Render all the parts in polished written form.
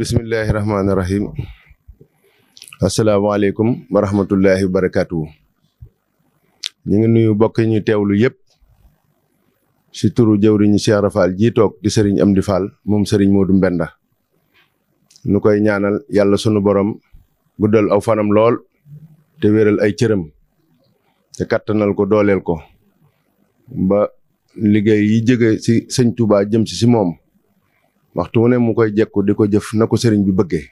Bismillahirrahmanirrahim. Assalamualaikum warahmatullahi wabarakatuh. Ñi ngi nuyu bokk ñu teewlu yépp ci turu jëwriñu Cheikh Rafal ji tok di Serigne Amdi Fall mom Serigne Modou Mbenda. Nu koy ñaanal Yalla sunu borom guddal aw fanam lool te wéral ay cëram te kattanal ko dooleel ko ba liggéey yi jëge ci Serigne Touba jëm ci mom waxtu ne mu koy jekku diko jëf nako serigne bi bëggee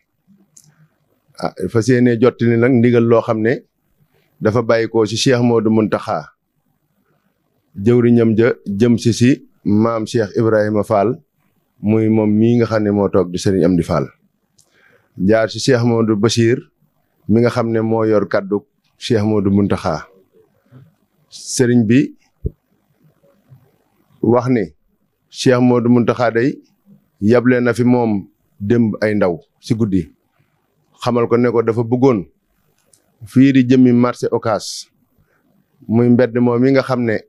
fasiyene jottali nak ndigal lo xamne dafa bayiko ci Cheikh Modou Muntaxa jëwriñam ja jëm ci maam Cheikh Ibrahima Fall muy mom mi nga xamne mo tok di serigne Amdi Fall jaar ci Cheikh Modou Bachir mi nga xamne mo yor kaddu Cheikh Modou Muntaxa serigne bi wax ni Cheikh Modou Muntaxa day yable na fi mom demb ay ndaw ci guddi xamal ko ne ko dafa bëggoon fi di jëmi marché Ocass muy mbedd mom mi nga xamne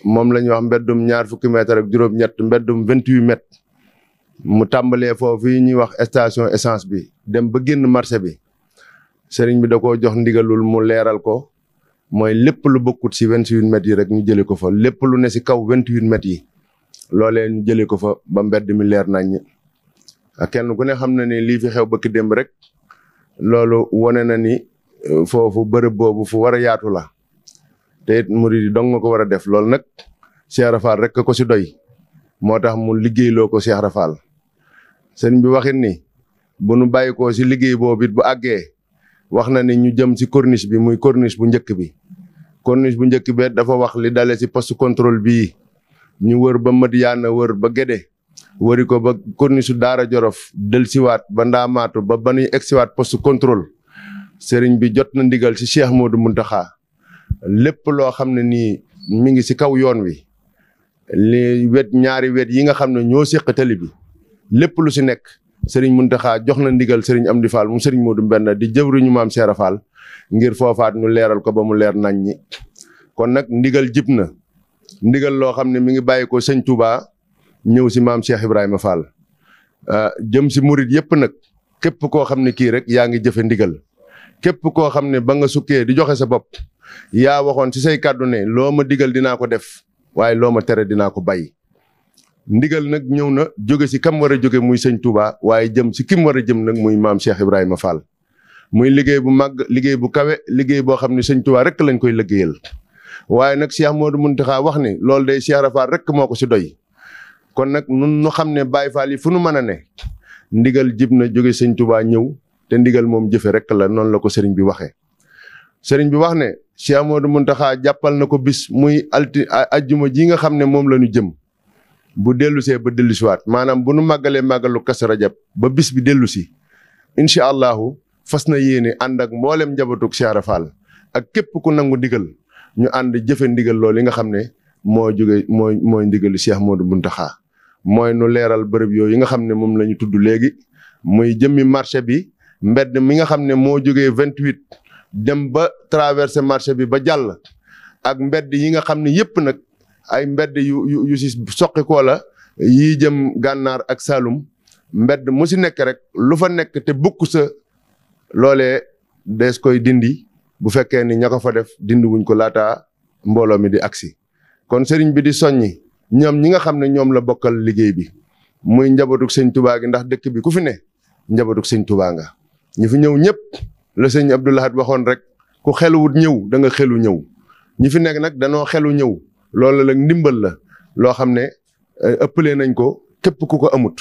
mom lañ wax mbeddum ñaar fukki mètre ak juroom ñett mbeddum 28 mètre mu tambalé fofu ñi wax station essence bi dem ba genn marché bi serigne bi da ko jox ndigalul mu léral ko moy lepp lu bokkut ci 28 mètres yi rek ñu jëlé ko fa lepp lu ne ci kaw 28 mètres yi lolé ñu jëlé ko fa ba mbedd mi leer nañ ak kenn ku ne xamna ni li fi xew bëkk demb rek lolu woné na ni fofu bërëb bobu fu wara yaatu la té mouride dong nga ko wara def lolu nak Cheikh Rafal rek ko ci doy motax mu liggéey loko Cheikh Rafal sëñ bi waxin ni bu nu bayiko ci liggéey bobu bu aggé waxna ni ñu jëm ci corniche bi muy corniche bu ñëkk bi corniche bu ñëkk bi dafa wax li dalé ci poste contrôle bi ñu wër ba Madiana wër ba Gédé wëri ko ba corniche Daara Jorof del siwaat ba Ndaamaatu ba banuy exiwaat poste contrôle sëriñ bi jot na ndigal ci Cheikh Modou Muntaxa lépp loo xam ne nii mi ngi ci kaw yoon wi li ñaari wet yi nga xam ne ñoo séq tali bi lépp lu ci nekk sëriñ Muntaxa jox na ndigal sëriñ Amdi Fall mu sëriñ Modou Mbenda di jëwriñu maam Cheikh Fall ngir foofaat ñu leeral ko ba mu leer nañ ñi kon nag ndigal jib na ndigal loo xam ne mi ngi bàyyi ko sëñ Touba ñëw ci maam Cheikh Ibrahima Fall jëm ci murit yépp nag képp koo xam ne kii rek yaa ngi jëfe ndigal képp koo xam ne ba nga sukkee di joxe sa bopp yaa waxoon ci say kàddu ne loo ma digal dinaa ko def waaye loo ma tere dinaa ko bàyyi ndigal nag ñëw na jóge ci kam war a jóge muy sëñ Touba waaye jëm ci kim war a jëm nag muy maam Cheikh Ibrahima Fall muy liggéey bu màgg liggéey bu kawe liggéey boo xam ne sëñ Touba rek lañ koy liggéeyal waaye nag Cheikh Modou Muntaxa wax ni loolu day Cheikh Rafal rek moo ko ci doy kon nag nun nu xam ne Baye Fall yi fu nu mën a ne ndigal jib na jóge sëñ Touba ñëw te ndigal moom jëfe rek la noonu la ko sëriñ bi waxee sëriñ bi wax ne Cheikh Modou Muntaxa jàppal na ko bis muy ajjuma ji nga xam ne moom la ñu jëm bu dellusee ba dellusiwaat maanaam bu nu màggalee màggalu Kazu Rajab ba bis bi dellusi incha allahu fas na yéene ànd ak mboolem njabootug Cheikh Rafal ak képp ku nangu ndigal ñu ànd jëfe ndigal loolu li nga xam ne moo jóge mooy ndigalu Cheikh Modou Muntaxa mooy nu leeral bërëb yooyu yi nga xam ne moom la ñu tudd léegi muy jëmmi marché bi mbedd mi nga xam ne moo jógee 28 dem ba traversé marché bi ba jàll ak mbedd yi nga xam ne yépp nag ay mbedd yu si soqi koo la yii jëm gànnaar ak Saalum mbedd mu si nekk rek lu fa nekk te bukk sa loolee dees koy dindi bu fekkee ni ña ko fa def dindi wuñ ko laata mbooloo mi di agsi kon sëriñ bi di soññi ñoom ñi nga xam ne ñoom la bokkal liggéey bi muy njabootug sëñ Touba gi ndax dëkk bi ku fi ne njabootug sëñ Touba nga ñi fi ñëw ñëpp la sëñ Abdou Lahad waxoon rek ku xeluwut ñëw da nga xelu ñëw ñi fi nekk nag danoo xelu ñëw loolu la ndimbal la loo xam ne ëppalee nañ ko képp ku ko amut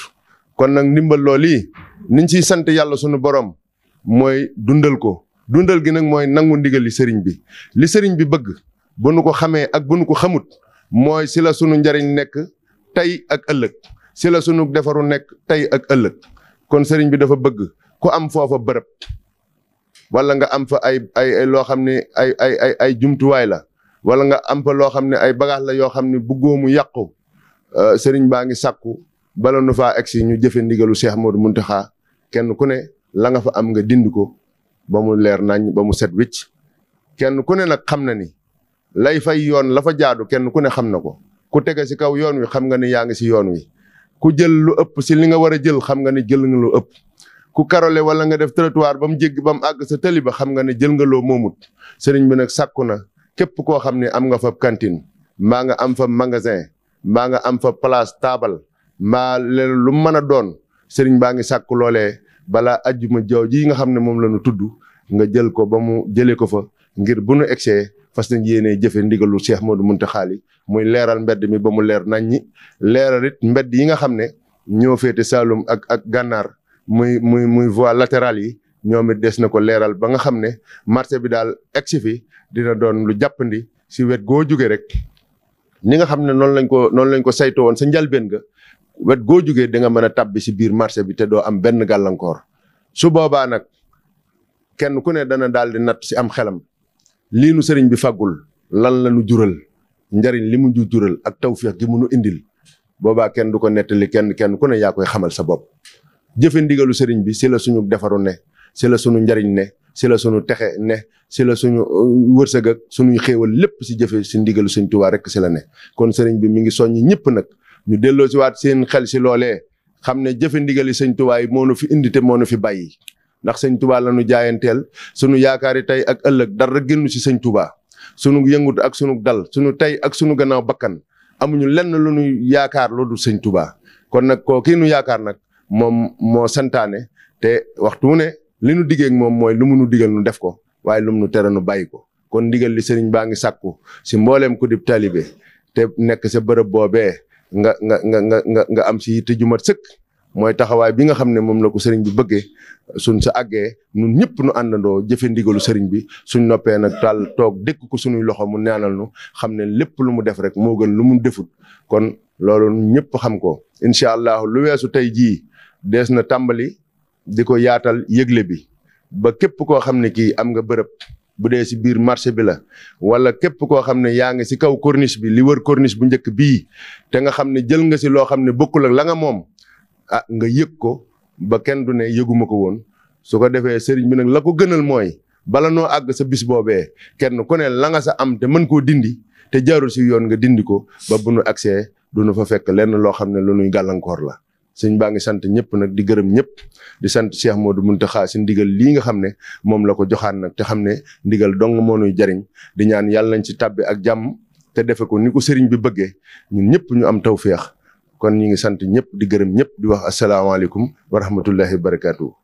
kon nag ndimbal loolu yi niñ ciy sant yàlla sunu borom mooy dundal ko dundal gi nag mooy nangu ndigal li sëriñ bi bëgg bu nu ko xamee ak bu nu ko xamut mooy si la sunu njariñ nekk tey ak ëllëg si la sunu defaru nekk tey ak ëllëg kon sëriñ bi dafa bëgg ku am foofa bërëb wala nga am fa ay loo xam ne ay jumtuwaay la wala nga am fa loo xam ne ay bagage la yoo xam ne bëggoo mu yàqu sëriñ baa ngi sàkku bala nu faa egsi ñu jëfe ndigalu Cheikh Modou Muntaxa kenn ku ne la nga fa am nga dindi ko ba mu leer nañ ba mu set wicc kenn ku ne nag xam na ni lay fay yoon la fa jaadu kenn ku ne xam na ko ku tege ci kaw yoon wi xam nga ni yaa ngi ci yoon wi ku jël lu ëpp ci li nga war a jël xam nga ni jël nga lu ëpp ku karole wala nga def trottoir ba mu jéggi ba mu àgg sa tali ba xam nga ne jël nga loo moomut sëriñ bi nag sàkku na képp koo xam ne am nga fa cantine mbaa nga am fa magasin mbaa nga am fa place taabal mbaa leen lu mën a doon sëriñ baa ngi sàkku loolee balaa ajjuma jaww ji nga xam ne moom la ñu tudd nga jël ko ba mu jëlee ko fa ngir bu nu egsee fas nañ yéenee jëfe ndigalu Cheikh Modou Mountakha muy leeral mbedd mi ba mu leer nañ ñi leeral it mbedd yi nga xam ne ñoo féete Saloum ak Gànnaar muy voie latérale yi ñoom it des na ko leeral ba nga xam ne marché bi daal egsi fi dina doon lu jàppandi si wet goo jóge rek ni nga xam ne noonu lañ ko saytoo woon sa njalbeen ga wet goo jógee da nga mën a tabbi si biir marché bi te doo am benn gàllankoor su boobaa nag kenn ku ne dana daal di natt si am xelam lii nu sëriñ bi faggul lan la nu jural njariñ li mu jural ak tawféex gi mu nu indil boobaa kenn du ko nettali kenn ku ne yaa koy xamal sa bopp. jëfe ndigalu sëriñ bi si la suñu defaru ne si la suñu njariñ ne si la suñu texe ne si la suñu wërsëg ak suñuy xéewal lépp si jëfe si ndigalu sëñ Tuubaa rek si la ne kon sëriñ bi mi ngi soññi ñëpp nag ñu delloo si waat seen xel si loolee xam ne jëfe ndigali sëñ Tuubaa yi moo nu fi indi te moo nu fi bàyyi ndax sëñ Tuubaa la nu jaayanteel sunu yaakaari tey ak ëllëg dara génnu si sëñ Tuubaa sunu yëngut ak sunu dal sunu tey ak sunu gannaaw bakkan amuñu lenn lu nu yaakaar lu dul sëñ Tuubaa kon nag koo kii nu yaakaar nag moom moo santaane te waxtu ne li nu diggee ak moom mooy lu mu nu digal nu def ko waaye lu mu nu tere nu bàyyi ko kon ndigal li sëriñ baa ngi sàkku si mbooleem ku dib taalibe te nekk sa bërëb boobee nga am si yitte ju mat sëkk mooy taxawaay bi nga xam ne moom la ko sëriñ bi bëggee suñ sa àggee ñun ñëpp nu àndandoo jëfe ndigalu sëriñ bi suñ noppee nag daal toog dékk ko suñuy loxo mu ñaanal nu xam ne lépp lu mu def rek moo gën lu mu defut kon loolu ñëpp xam ko incha allah lu weesu tey jii dees na tàmbali di ko yaatal yëgle bi ba képp koo xam ne kii am nga bërëb bu dee si biir marché bi la wala képp koo xam ne yaa ngi si kaw corniche bi li wër corniche bu njëkk bii te nga xam ne jël nga si loo xam ne bokkul ak la nga moom ah nga yëg ko ba kenn du ne yëguma ko woon su ko defee sëriñ bi nag la ko gënal mooy bala noo àgg sa bis boobee kenn ku ne la nga sa am te mën koo dindi te jaarul si yoon nga dindi ko ba bu nu agsee du nu fa fekk lenn loo xam ne lu nuy gàllankoor la. sëñ baa ngi sant ñëpp nag di gërëm ñëpp di sant Cheikh Modou Mountakha si ndigal lii nga xam ne moom la ko joxaan nag te xam ne ndigal dong moo nuy jariñ di ñaan yàlla nañ ci tàbbi ak jàmm te defe ko ni ko sëriñ bi bëggee ñun ñëpp ñu am tawféex kon ñi ngi sant ñëpp di gërëm ñëpp di wax asalaamaaleykum wa rahmatullahi wa barakaatu.